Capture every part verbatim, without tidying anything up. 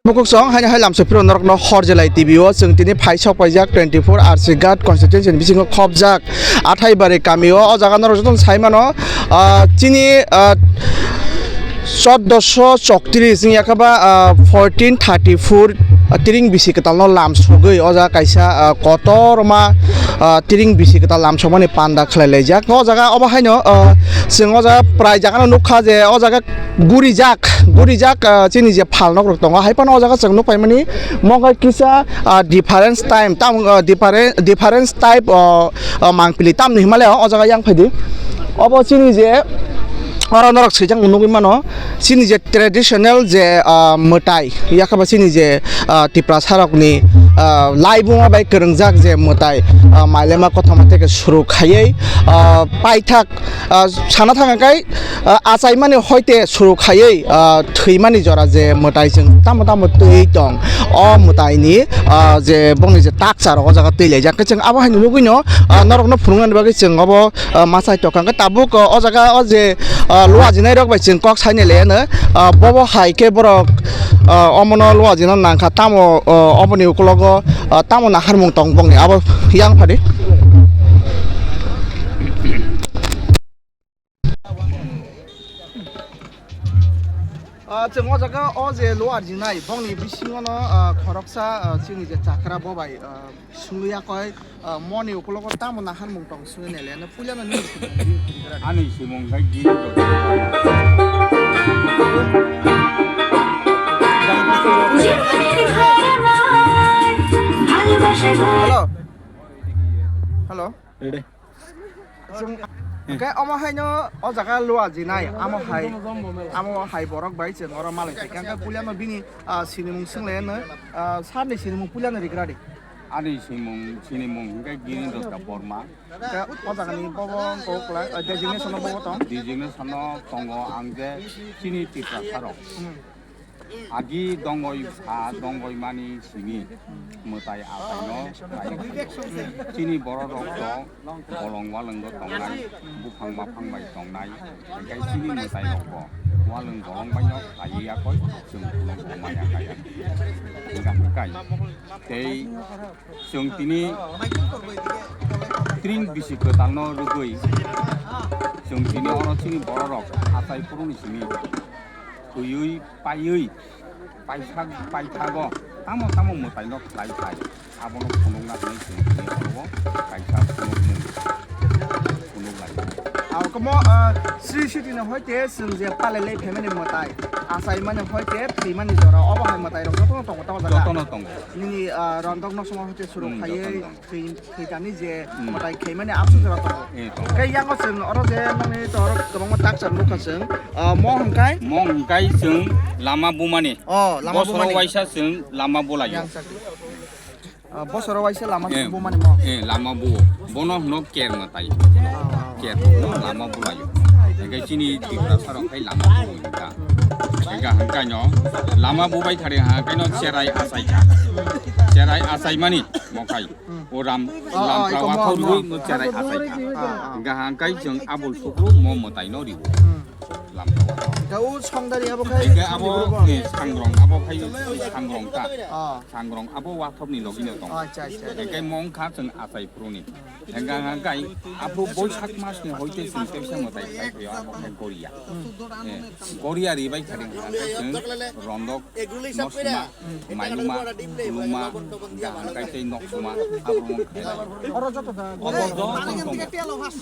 Bukuksong haino hai lamsok phiro norokno Horjelai T V o chwng tini phai sok paijak twenty four R C Ghat constituency ni bisingo khopjak Athaibari kami o. O jaga norok jotono sai mano, ah, chini, ah, chordoso choktiris wngya khe ba, ah, fourteen thirty four, ah, tring bisi kwtalno lam sogwi o jaga kaisa, ah, kotorma, ah, tring bisi kwtal lam sokmani panda khlai laijak. O jaga obo haino, ah, chwng o jaga prai jaga no nukha je o jaga gurijak, gurijak, ah, chini je phalnok rok tongo, hai phano o jaga chwng nuk paimani, mo khe kisa, ah, difference time, tam, ah, different, difference type, ah, ah, mangpili tamni hinmale o jaga yang phaidi. Obo chini je oro norok swijak nugwi mano, chini je traditional je, ah, mwtai, yakhe ba chini je, ah, Tiprasa rokni, ah, laibuma bai kwrwngjak je mwtai, ah, mailema kothoma theke suru khaiwi, ah, paithak, ah, sana thangkha khe, ah, achaimani hoite suru khaiwi, ah, thwimani jora je mwtai chwng tamo tamo twi tong, o mwtaini, ah, je bongni je taksa rok o jaga twi laijak khe chwng abo haino nugwino, ah, norokno phunuknani bagwi chwng obo, ah, masa tokha khe tabuk, ah, o jaga o je, ah, luajinai rok bai chwng kok sainai le ano, ah, bobo hai khe borok, ah, omono luajina nangkha tamo, ah, oboni ukologo, ah, tamo naharmung tong bongni abo yang phadi. Ah, chwng o jaga o je lo arjinai, bongni bisingo no, ah, khoroksa, ah, chini je chakra bo bai, ah, sungwi yakoi, ah, moni ukologo tamo naharmung tong sungwi naile, no puila no nini simung di, di gradi. Ani simung khai di. Hello. Hello. Ready. Chwng, hwnkhe omo haino o jaga lua jinai, amo hai, amo hai borok bai chwng oro malai thai khe, hwnkhe puilano bini, ah, sinimung swnglaino, ah, sir ni sinimung puilano rigra di. Ani sinimung, sinimung hwnkhe Girindra Debbarma. Hwnkhe o jaga ni bobo wngkha, ah, designation o bobo tong? Designation o tongo ang je chini Tiprasa rok. Hmm. Agi dongoi sa dongoi mani simi mwtai achaino khlai phaio. Chini borok rok to bolong walwngo tongnai, buphang maphang bai tongnai, hwnkhe chini mwtai rok bo walwng bolong bai no khlaiwi yakoi chwng kuno kuno maya kaya. Hwnkha hwnkhe tei chwng tini tring bisi kwtal no rwgwi chwng tini oro chini borok rok achai phuru ni simi thwiwi paiwi paithak paithago tamo tamo mwtaino khlai khai abono phunukna hwnwi chwng tini oro kaisa phunukmung phunuk lai. Ang kamo, ah, Sri Siti no hoite chwng je palai lai phaimani mwtai, achaimani hoite thwimani jora obo hai mwtai rok jotono tongo tamo jaga. Jotono tongo. Nini, ah, rondok no somo hoite suru Hmm, khaiwi jotono tongo. Thwi-, thwitani je Hmm. mwtai khaimani absuk jora tongo. Eh, tongo. Khe yango chwng oro je nokni tor kwbangma takchar nukha chwng. Ah, mo hwnkhai? Mo hwnkhai chwng lama bumani. Oh, lama bosoro bumani. Waisa chwng lama bulaio. Yang sak. Ah, bosoro waisa lama Eh, bumani mo. Eh, lama buo. Bono hwno ker mwtai. Ah, ah. Ker no lama bulaio. Hwnkhe chini Tiprasa rok khai lama buo hwnkha. Hwnkha hwnkhaino lama bubai khare ha kaino cherai achai kha. Cherai achaimani mo khai. Hmm. O ram, oh, lamkra oh, wathok iko mo, rwi mo. Mo cherai achai kha. Ah, ah. Hwnkha hwnkhe chwng abul sukru mo mwtaino riwo. Hmm. Lamkra wathok. Hwnkha o songdari abo khai hwnkhe abo, songdari abo. Eh, sangrong, abo khai sangrong ta. Ah. Sangrong abo wathokni logino tong. Acha, acha. Hwnkhe mong kha chwng achai phuruni. Hwnkha hwnkhe aphuru Boisak masni hoite chwng teisa mwtai khai phaio abo khai Goria. Hmm. Eh, Goria ribai khade hwnkha chwng rondok, nosma, mayuma, khuluma, hwnkha hwnkhe tei noksuma, abo wng khe. Oro joto da. Oro joto tong.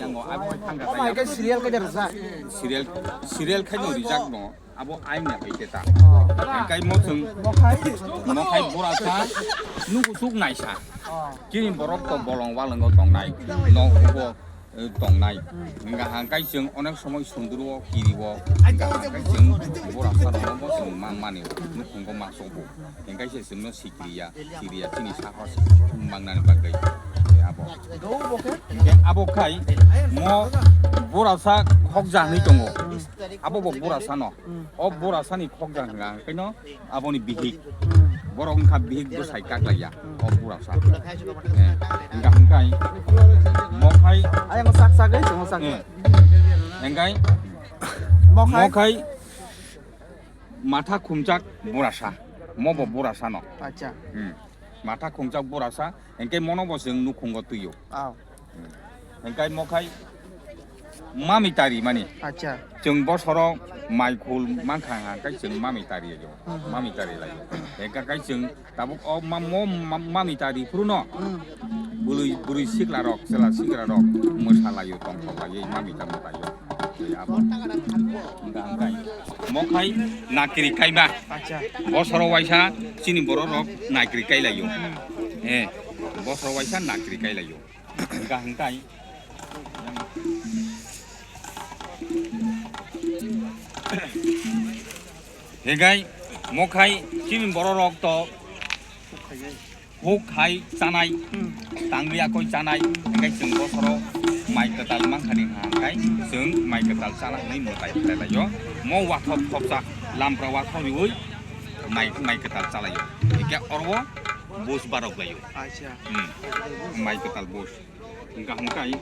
Yango abo thangkha. Omo hai khe serial khe rijak. Serial, serial khaino rijak no, abo aini hai khe ta. Oh. Hwnkhe mo chwng, mo khai, mo khai bura sa, nugo suk naisa. Oh. Chini borok to bolong walwngo tongnai. No ubo eh, tongnai. Hmm. Hwnkha hwnkhe chwng onek somoi sunduru o kiri o, hwnkha hwnkhe chwng bura sa rok no bo chwng man mani nukhungo ma chobo. Hwnkhe se chwngno sikriya, sikriya chini sahos mangnani bagwi. Eh, abo. Hwnkhe abo khai mo bura sa khokja hwnwi tongo. Abo bo bura sa no. Hmm. O bura sani khokja hwnka hwnkhe no Aboni bihik. Hmm. Borok wngkha bihik bwsai kaklaiya. Hmm. O bura sa. Eh, hwnkha hwnkhe mo khai ayang sak sak gai, chungo sak. Eh. Hwnkhe mo khai, mo khai Matha khumjak burasa, mobo burasa no. Acha. Hmm. Matha khumjak burasa, engke mono bo chwng nukhungo tuio. Aw. Hmm. Engkai mokhai mami tari mani. Acha. Chwng bosoro mai khul mankha hangkai chwng mami tari yo. Hmm. Mami tari lai. Engka kai chwng tabuk o ma-, mo-, ma-, mami tari phuru no. Hmm. Bului, bului sikla rok, chwla sikla rok mwsa laio, tongthok laioi, mami ta mwtai yo. Abo. Engka hangkai. Mokhai nakri kaima. Acha. Bosoro waisa chini borok rok nakri kai laio. Hmm. Eh, bosoro waisa nakri kai laio. Engka hangkai. Hingkai mokhai chini borok rok to huk hai chanai, hmm, tangwi akoi chanai, hingkai chwng bosoro mai kwtal mankha ni hangkai chwng mai kwtal chana hwnwi mwtai khlai laio. Mo wathop thopsa, lampra wathop riui mai, mai kwtal chalaio. Hingke oro bus barok laio. Acha. Hmm. Mai kwtal bus. Hingka hingkai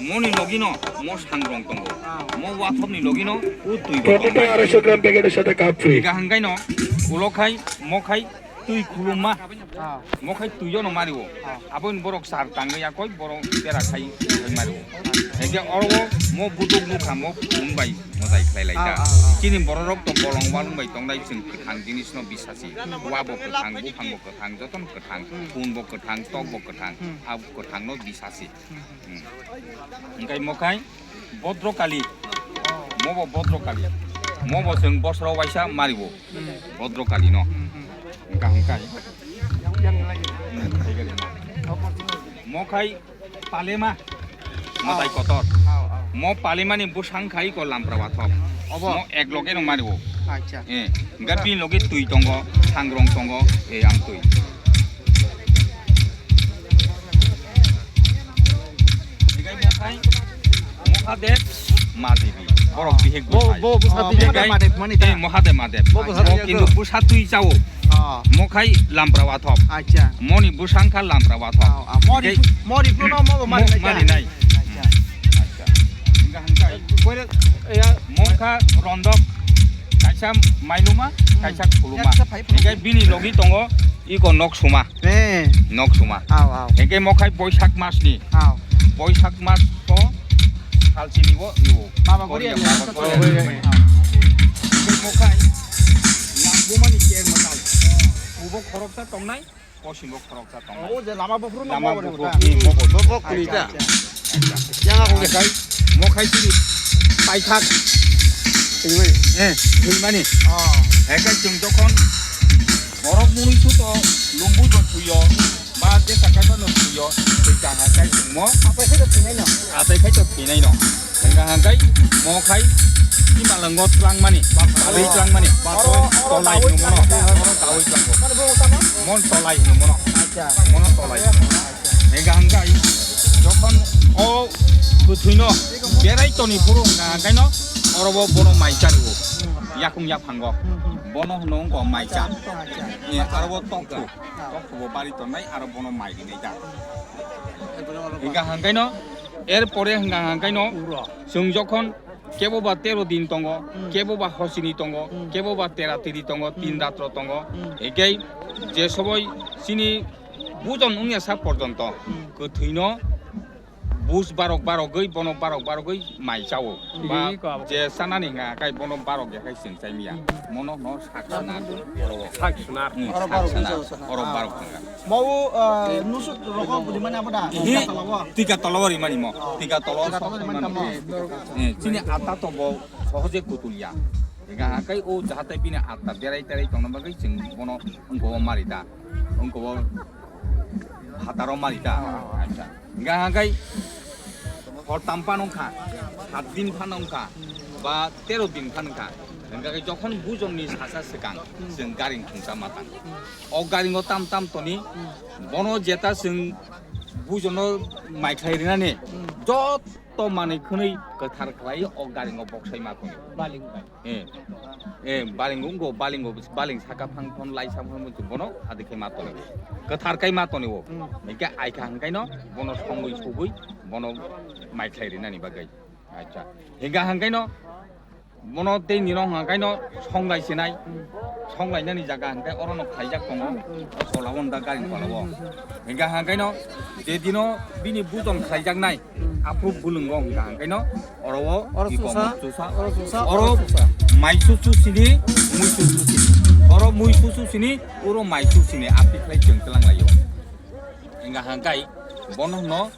moni logi no mo sangrong tongo. Ah. Mo wathop ni logi no o twi bo tongo. প্রতিটা আড়াইশো গ্রাম প্যাকেটের সাথে cup free. Hingka hingkai no ulo khai mo khai twi khuluma. Ah. Mo khai twi no mario. Ah. Abo ni borok sar tangwi akoi borok bera khai khai mario. Hingke oro mo buduk nukha mo phung bai mwtai khlai lai ta. Ah, ah, ah. Chini borok rok to bolong walong bai tongnai chwng kwthang jinis no bisasi. Wa bo kwthang, buphang bo kwthang, joto no kwthang, hmm, phun bo kwthang, tok bo kwthang, hmm, abo kwthang no bisasi. Hmm. Hingkai mokhai Bodrokali. Mobo Bodrokali. Mobo chwng bosoro waisa mario. Hmm. Bodrokali no. Hmm, hmm. Hingka hingkai. Mokhai Palema. Mwtai kotor. Aw, aw. Mo Palema ni bwsang khai ko lampra wathok. Obo? Mo ek loge no mario. Acha. Eh, hingka bini loge twi tongo, sangrong tongo, eh, ang twi. Hingkai mokhai, Mohadev Madevi. Borok bihik bo, bwsai. Bo bwsa twi Hingkai, Madev mani ta? Eh, Mohadev Madev. Bo bwsa twi kintu bwsa twi chao. Ah. Mokhai lampra wathok. Acha. Moni bwsang kha lampra wathok. Ah, ah. Mori, hingkai mori phuno mo bo mari mo nai ta? Mari nai. Acha. Acha. Hingka hingkai. Koire, ya. Mokha rondok. Kaisa mailuma, hmm, kaisa khuluma. Yaksa phai phai. Hingke bini logi tongo, iko nok suma. Eh. Nok suma. Aw, aw. Hingke mokhai Boisak mas ni. Aw. Boisak mas to salchini bo iwo. Baba Korea, Korea. Baba Korea. Aw. Hingke mokhai, lambumani ker matal. Ubo khoroksa tongnai. Kosingo khoroksa tongnai. O je lama buphuru no. Lama mo buphuru ta? Ni mo bo. Bo, bo kuni ta? Acha, acha. Acha. Yang ako. Mokhai, mokhai chini paithak. Thwimani? Eh, thwimani. Oh. Ekai chwng jokhon borok mwnwi su to lumbu jo thwiyo, ba je saka no thwiyo, thwi ta ha kai chwng mo. Apa se to thwinai no? Atai khai to thwinai no. Hingka hingkai mo khai ima lango twlangmani, balwi twlangmani. Oro, oro tolai tawai hwnwi mono, twlang. Oro tawai twlango. Mane bo tamo? Mon tolai hwnwi mono. Acha. Mono tolai. Hingka hingkai jokhon o kwthwino berai toni phuru hingka hingkaino oro bo bono mai chariwo. Yakung yaphango. Hmm, hmm. Bono hwno wngkha mai cha. Acha. Ni aro bo tokhu. Tokhu bo bari tongnai aro bono mai rinai ta. Hingka hingkaino, er pore hingka hingkaino, chwng jokhon kebo ba tero din tongo, hmm, kebo ba hosini tongo, hmm, kebo ba tera tiri tongo, hmm, tin ratro tongo, hmm, hingke je sobai chini bujon wngya sak porjonto, hmm, kwthwino bus barok barogwi, bono barok barogwi mai chao. Hmm. Ba je sanani hingka kai bono barok ya kai chwng chai miya. Hmm. Mono no sak sana. Sak sana. Hmm, sak sana. Oro barok thangka. Mau, eh, nusuk rokok budi mana apa dah? Ihi, tika tolawari mani mo. Oh. Tika tolawari. Tika tolawari mani tamo. Eh, chini atta to bo sohoje kutulia. Hingka kai o jahate bini atta berai terai tongna bagwi chwng bono wngko mari da. Wngko hataro mari da. Acha. Hingka hingkai hor tam phano wngkha, saat din phano wngkha, ba tero din phano wngkha. Hingka khe jokhon bujonni sasa swkang, chwng garing thungsa matang. O garingo tam tam toni, bono jeta chwng bujono maikhlai rinani, jotto manwi khwnwi kwthar khlai o garingo boksai ma toni. Baling bai. Eh, eh, baling wngkho, baling o, baling saka phang phon lai sa phon bono adi khai ma toni. Kwthar kai ma toni o. Hmm. Hingke ai kha hingkaino bono songwi sugwi bono maikhlai rinani bagwi. Acha. Hingka hingkaino Bono tei nino hwnka kaino songlai sinai. Songlainani jaga hwnka oro no khlaijak tongo. O sola o da gari pala o. Hwnka hwnka kaino je dino bini bujon khlaijaknai. Aphuru bulwngo hwnka hwnka kaino oro o oro iko chusa, mo chusa. Oro chusa, oro oro chusa. Maisu chusini, muisu chusini. Oro muisu chusini, oro maisu chusini. Aphi khlai chwng twlang laio. Hwnka hwnka kai bono no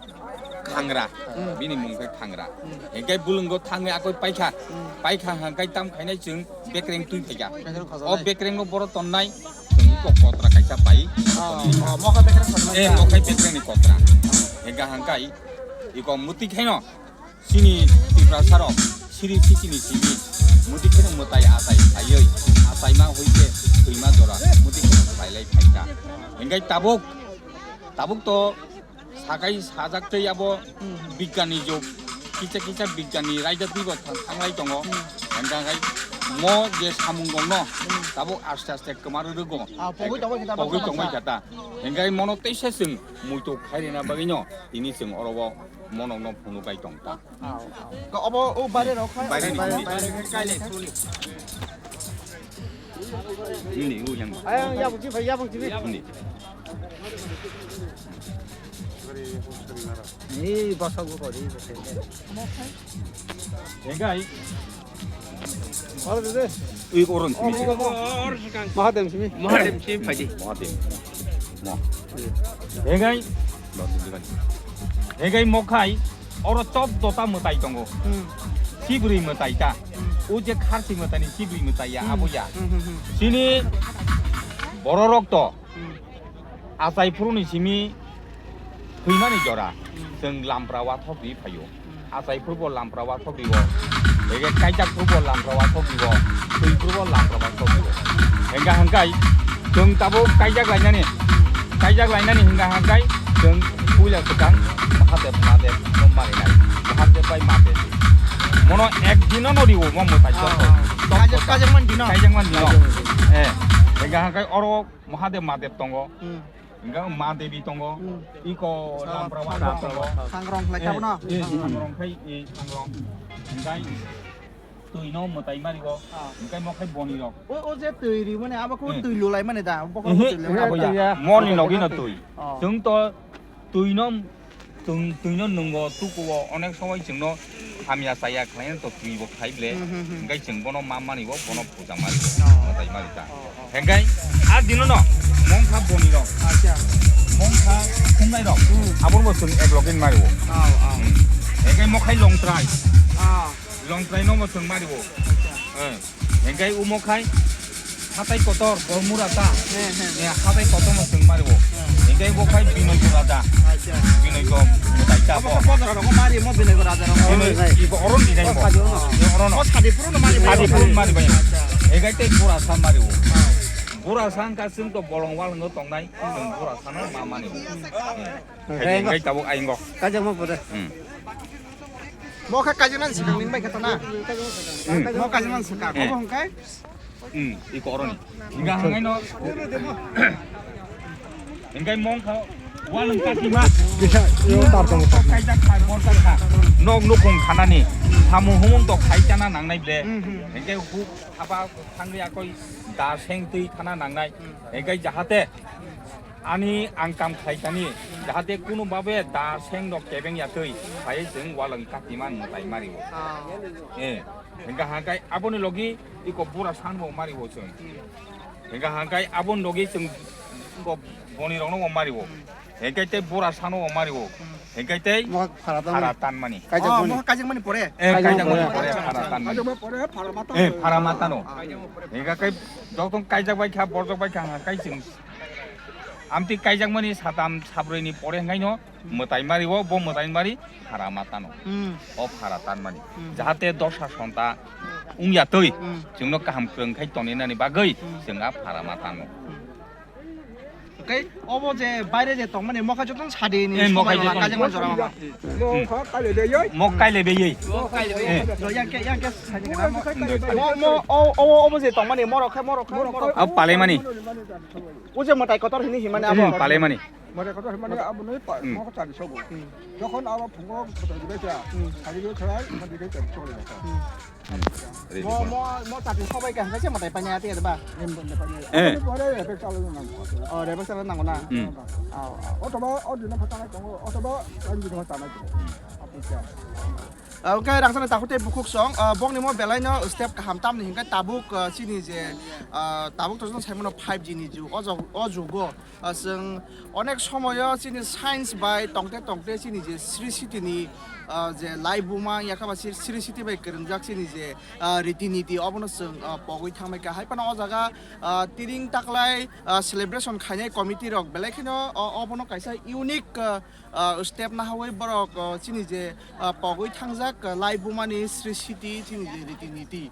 Khangra, hmm, bini mung khe Khangra. Hmm. Hingke bulwngo thangwi akoi paikha. Hmm. Paikha hangkai tam khainai chwng bekreng twi phaikha. Bekreng khojolai. O bekreng no boro tonnai chwng ko kotra kaisa pai. Oh, oh, mokha bekreng khojolai. Eh, mokhai bekreng ni kotra. Hingka hangkai iko muti khaino chini Tiprasa rok siri sikini simi muti khaino mwtai achai phaiwi achai ma hoike thwima jora muti khaino phailai phaikha. Hingkai tabuk, tabuk to Sakai sajak tei abo, hmm, bigyani jog, kisa kisa bigyani raida twibo thang-, thanglai tongo. Hmm. Hingka hingkai mo je samung rokno, hmm, tabuk aste aste kwma rwrwgo. Ah, pogwi tongbai khe ta, pogwi tongbai khe ta. Hingkai mono teisa chwng muitu khairina bagwino tini chwng oro o monokno phunukbai tong ta. Aw, aw. Ka obo o bare rok khai? Bare ni, bare, ni. Bare ni, o yang. Ayang, yabuk ji bhai, yabuk ji bhai. Ni. Ni, basa go kori, basa. Egai. Ui, oron simi. Mahadev simi. Mahadev simi, phaidi. Mahadev. Mo. Egai. Egai mokhai. Oro chobdota mwtai tongo. Hmm. Chibri mwtai ta. Hmm. O je kharsi mwtai ni chibri mwtai ya, hmm, abo ya. Hmm, hmm, hmm. Chini bororok to, hmm, achai phuru ni simi thwimani jora. Hmm. Chwng lampra wathok ri phaio. Hmm. Achai phuru bo lampra wathok rio. Ege kaijak phuru bo lampra wathok rio. Thwi phuru bo lampra wathok rio. Hengga hangkai chwng tabuk kaijak lainani. Kaijak lainani hingka hingkai chwng puila swkang Mahadev, Mahadev no marinai. Mahadev bai Mahadev. Mono ek dino no riwo mo mwtai. Ah, joto. Ah. Tok, kaijak, tok, kaijak man dino. Kaijak man dino. Kaijak man dino. Eh, hingka hingkai oro Mahadev, Mahadev tongo. Hmm. Hingka Mahadevi tongo. Hmm. Iko Lampra Wathok tongo. Sangrong lai, eh, tabno? Eh, hmm, sangrong khai, eh, sangrong. Hingkai twi no mwtai mari go. Ah. Hingkai mo khai boni rok. O, o je twi ri mani abo ko, hmm, twi lulai mani da, bo ko, ehe, twi lulai. Abo ya. Twi ya. Moni nogi no twi. Oh. Chwng to twi no, chwng twi no nungo tuku o onek somoi chwng no hamya chaya khlai to twi bo khai ble. Hmm, hmm, hmm. Hingkai chwng bono ma mani bo, bono puja mari bo. Oh. Mwtai mari ta. Oh, oh. Hingkai a dino no mong kha boni rok. Acha. Mong kha khumnai rok. Hmm. Abo bo chwng ek login mari bo. Oh, oh. Hmm. Hingkai mo khai longtrai. Ah. Longtrai no mo chwng mari bo. Acha. Eh. Hingkai umo khai hatai kotor, Bormura ta. He, he. Eh, hatai kotor no chwng mari bo. He. Hingkai bo khai Binoy Gura da. Acha. Binoy go mwtai ta bo. Obo bodra rogo mari mo Binoy Gura da rogo. Binoy, ibo oron di nai bo. Oron. Oron. O sadi puru no mari bo. Sadi puru mari bo. Acha. Hingkai tei Bura sa mari bo. Ha. Bura sa hingka chwng to bolong walongo tongnai. Chwng Bura sa no ma mani bo. He. Hingkai tabuk aingo. Kajak mo pore. Hmm. Mo kha kajak nan sikang ning bai kha to na. Hmm. Mo kajak nan sikang. Eh. Obo hingkai? Hmm, iko oroni. Hingka hingkai no. Hingkai mong kha. Walong kati ma. Kisa, yo tar tong. Kok kajak kha, bor kha. Nok nukung khanani. Samung humung to khai chana nangnai ble. Hmm, hmm. Hingkai hu haba thangri akoi da seng twi khana nangnai. Hmm. Hingkai jahate Ani ang kam khlai tani, jahate kunu babe da seng rok kebeng ya twi, sai chwng walong katiman mwtai mari o. Ah. Eh, hingka hangkai aboni logi iko bura san bo mari o chwng. Hmm. Hingka hangkai aboni logi chwng bo boni rok no bo mari o. Hmm. Hingkai tei bura san bo mari o. Hmm. Hingkai tei mo phara tan phara mani. Tan mani. Kaijak mani. Oh, mo kaijak mani pore. Eh, kaijak mani pore, phara tan mani. Kaijak mani pore, phara matan. Eh, phara matan o. Ah. Hingka kai jotong kaijak bai kha, borjak bai kha, hingka kai chwng Amtwi kaijakmani satam sabrwini pore hwnkhaino mwtai mari o, bo mwtai mari phara ma tano. Hmm. O phara tanmani. Hmm. Jahate dosa sonta wngya twi, hmm, chwngno kaham kwrwng khai toninani bagwi, hmm, chwng a phara ma tano. Hmm. Oke, obo je baire je tongmani mokha jotong sadini, eh, mokha somai jotong kaijakmani jora ma. Hmm. Mo kaile beyei. Mo kaile beyei. Eh. Yang ke, yang ke. Mo, mo, o, o, obo je tongmani morok khai, morok khai, morok khai. Abo palaimani. O je mwtai kotor hini himani abo. Hmm, palaimani. Mare kotor mane abo noi pa mo ko tani sobo. Jokhon abo phungo kotor dibe cha. Hari dibe khlai, hari dibe cha chole cha. Mo mo mo tani sobai ka hase mo tai pani ati ba. Em bon pani. Eh. Pore ebe chalo nang. Oh, ebe chalo nang na. Au au. Otoba odina phatana tongo. Otoba anjuna phatana tongo. Apo cha. Hwnkhe rangchakni takhuk tei bukhuk song, ah, bokni mo belaino step kaham tamni hwnkhe tabuk, ah, chini je, ah, tabuk to joto saimano five G ni jug, o jog-, o jugo, ah, chwng onek somoyo chini science bai tongte tongte chini je Sri City ni, ah, je laibuma yakha ba Sri City bai kwrwngjak chini je, ah, riti niti obono chwng, ah, pogwi thangbai kha. Hai phano o jaga, ah, tiring taklai, ah, celebration khainai committee rok belai kheno o-, obono kaisa unique, ah, ah, step nahawi borok, ah, chini je, ah, pogwi thangjak, ah, laibumani Sri City chini je riti niti.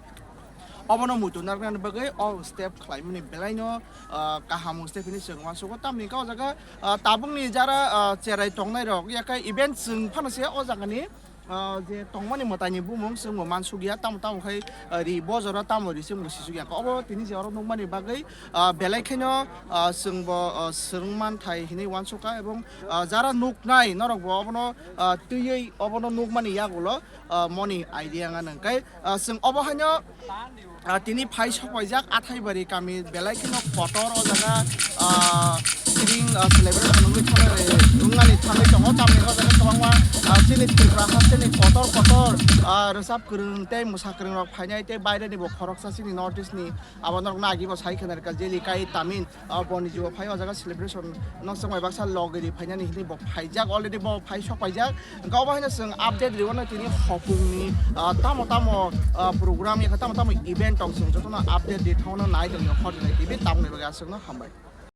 Obono muitu narwknani bagwi o step khlaimani belaino, ah, kaham step hinwi chwng uansugo. Tamni hwnkhe o jaga, ah, tabukni jara, ah, cherai tongnairok yakha event chwng phano se o jagani, ah, je tongmani mwtaini bumung chwngbo mansukya, tamo tamo khai, ah, ri bojora tamo ri chwngbo sisukya. Obo tini je oro nukmani bagwi, ah, belai kheno, ah, chwngbo, ah, swrwng manthai hinwi uansukha, ebong, ah, jara nuknai norokbo obono, ah, twiwi obono nukmani yagulo, ah, moni idea wngkha nang khe, ah, chwng obo haino, ah, tini phai sokpaijak Athaibari kami belai kheno kotor o jaga, ah, siring, ah, celebration wngwi thangwi, wngnani thangwi tongo. Tamni o jaga kwbangma, ah, chini Tripura hasteni kotor kotor, ah, rwchap kwrwng tei mwsa kwrwng rok phainai tei baireni bo khoroksa chini North East ni abo norokno agi bo sai khna rwkha Jelikai Tamin. Ah, boni jibo phai o jaga celebration no chwng bai baksa logiri phainani hinwi bo phaijak, already bo phai sok paijak. Hwnkhe obo haino chwng update riwano tini hopungni, ah, tamo tamo, ah, program yakha tamo tamo event tong chwng jotono update ri thangno nai tongni hot nai T V tamni bagwi aswkno hambai.